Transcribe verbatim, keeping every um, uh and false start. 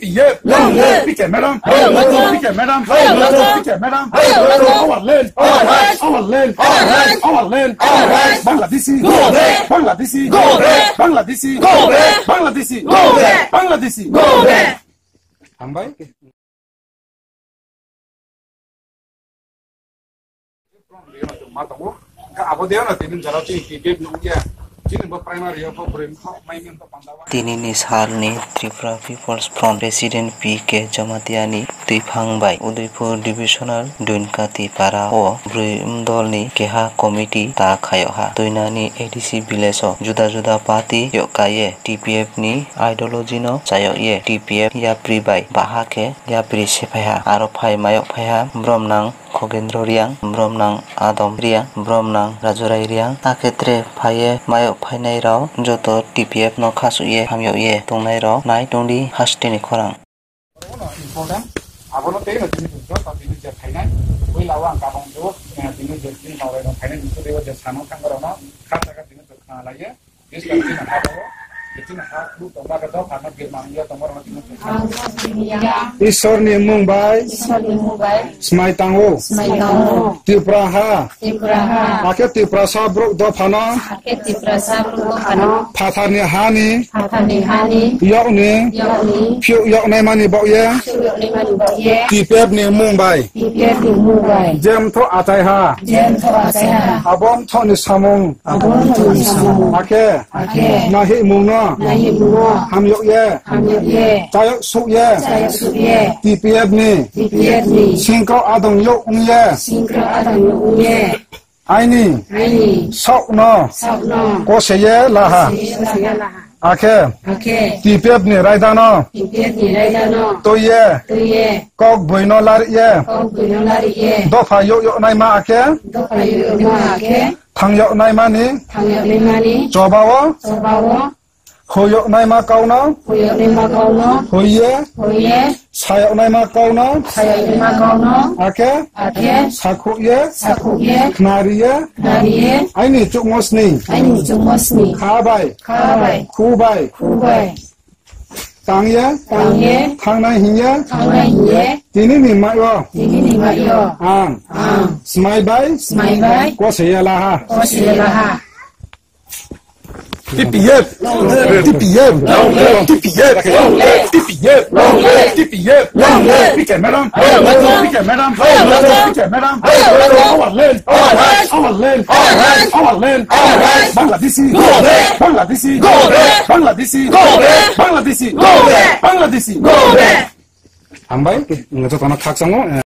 P F. Long live. P K madam. Long live. P K madam. Long live. P K madam. Long live. Our land. Our rights. Our land. Our rights. Our land. Our rights. Bangladeshi. Go back. Bangladeshi. Go back. Bangladeshi. Go back. Bangladeshi. Go back. Bangladeshi. Go back. Hambai. Tinini salni Tripura People's Front President P K Jamatia ni twiphang bai Udaipur Divisional Duinkati para o bwrwi mdolni keha committee ta khayokha. Tuinani A D C village o juda juda party yokkaiye T P F ni ideology no chayokye T P F yapri bai baha khe yapri sephaiha. Aro phai mayok phaiha Bromnang Khogendro Riang, Bromnang Adam Riang, Bromnang Rajurai Riang, akhe tre phaiye mayok phainai rok joto T P F no khasukye hamyokye tongnai rok nai tongdi hasteni khorang. Important, abono tei no tini joto tini je phainai, ui lawa ang kabang jo, eh, tini je tini nong rok phainai, tini je sano thang rok no kha jaga tini je khna laiye. Isor ni mung bai. Isor ni mung bai. Smai tango. Smai tango. Tripura ha. Tripura ha. Akhe Tripura sa bruk dophano. Akhe Tripura sa bruk dophano. Phathar ni hani. Phathar ni hani. Yok ni. Yok ni. Phiuk yok nai mani bok ye. Phiuk yok nai mani bok ye. T P F ni mung bai. T P F ni mung bai. Jem tho achai ha. Jem tho achai ha. Abom tho ni samung. Aboni tongni samung. Akhe. Akhe. Nahimungno. Nahimungno. Hamyokye. Hamyokye. Chayok sukye. Chayok sukye. T P F ni. T P F ni. Singkrok adong yok wngye. Singkrok adong yok wngye. Aini. Aini. Sokno. Sokno. Koseye laha. Koseye laha. Akhe. Akhe. T P F ni raidano. T P F ni raidano. Toiye. Toiye. Kok buino lariye. Kok buino lariye. Dopha yok yok naima akhe. Dopha yok yok naima akhe. Thang yok naimani. Thang yok naimani. Chobao. Chobao. Hoyok naima kauno. Hoyok naima kauno. Hoye. Hoye. Sayok naima kauno. Sayok naima kauno. Akhe. Akhe. Sakhukye. Sakhukye. Khnariye. Khnariye. Aini chukmo sni. Aini chukmo sni. Kha bai. Kha bai. Khu bai. Khu bai. Tangye. Tangye. Thangnai hingye. Thangnai hingye. Tini ni mayo. Tini ni mayo. Ang. Ang. Smai bai. Smai bai. Koseye laha. Koseye laha. T P F. T P F. T P F. T P F. P K madam. P K madam. P K madam. Our land. Our land. Our land. Bangladeshi. Bangladeshi. Bangladeshi. Bangladeshi. Bangladeshi. Hambai, jotono khakchangmo.